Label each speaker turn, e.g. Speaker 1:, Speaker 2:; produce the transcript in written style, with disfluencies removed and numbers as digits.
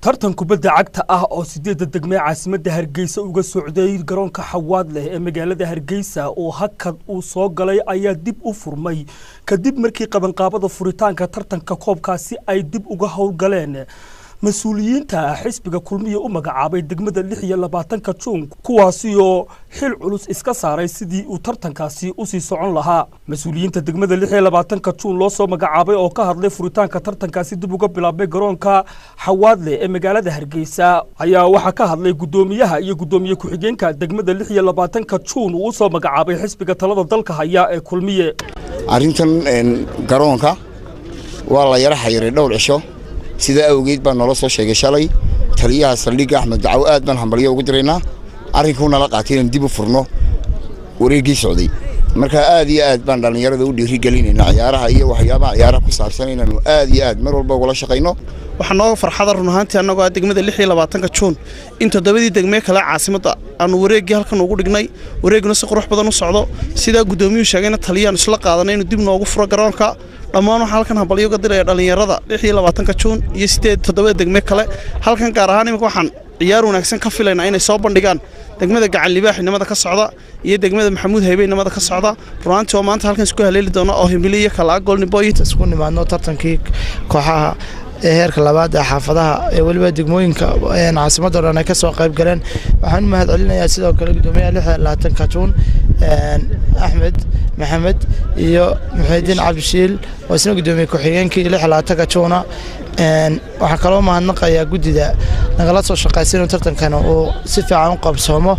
Speaker 1: Tartan kubadda cagta ah oo 8da degme caasimadda Hargeysa uga socday garoonka Xawaadleh ee magaalada Hargeysa oo hakad uu soo galay ayaa dib u furmay kadib markii qabanqaabada furitaanka tartanka koobkaasi ay dib uga howlgaleen mas-uuliyiinta xisbiga Kulmiye u magacaabay degmada 26-ka Juun, kuwaasi oo xil culus iska saaray sidii uu tartankaasi usii socon lahaa. Mas-uuliyiinta degmada 26-ka Juun loo soo magacaabay oo ka hadlay furitaanka tartankaasi dib uga bilaabmay garoonka Xawaadle ee magaalada Hargeysa ayaa waxaa ka hadlay guddoomiyaha iyo guddoomiye ku-xigeenka degmada 26-ka Juun uu usoo magacaabay xisbiga talada dalka haya ee Kulmiye.
Speaker 2: Arrintan garoonka waa la yara xayiray dhowr cisho, sidaa awgeed baa noola soo sheegay shalay taliyaha saldhigga Axmed Dacaw. Aad baan hambalyo ugu diraynaa, arrinkuu nala qaatay inaan dib u furno wareeggii socday. Marka aad iyo aad baan dhallinyarada u dhiirigelinaynaa ciyaaraha iyo waxyaabaha ciyaaraha ku saabsan inaanu aad iyo aad mar walba ugula shaqayno.
Speaker 3: Waxaa nooga farxada run ahaantii annagoo ah degmada 26-ka Juun in 7dii degmee kale caasimadda aanu wareeggii halkan ugu dhignay, wareegguna si qurux badan u socdo. Sidaa guddoomiyuhu sheegayna taliyaan isla qaadanay inuu dib noogu furo garoonka. Dhammaan waxaa halkan hambalyo uga diraya dhallinyarada 26-ka Juun iyo 8 7da degme kale halkan. Gaar ahaan iminka waxaan ciyaar wanaagsan ka filaynaa inay soo bandhigaan degmada Gacan Libaax inamada ka socda iyo degmada Maxamuud Haybe inamada ka socda. Runaantii oo maanta halkan isku haleeli doona oo Himili iyo Kalaa Golden Boy.
Speaker 4: Isku nimaadno tartankii kooxaha ee heerka labaad ee xaafadaha ee weliba degmooyinka caasimadda o dhan ay ka soo qayb galeen. Waxaan u mahad celinayaa sidoo kale guddoomiyaha 26-ka Juun Axmed Maxamed iyo Muxiidiin Cabdishiil oo isna guddoomiye ku-xigeenkii 26-ka Juuna. Waxaan kaloo mahadnaqayaa guddida nagala soo shaqaysa inuu tartankan uu si fiican u qabsoomo.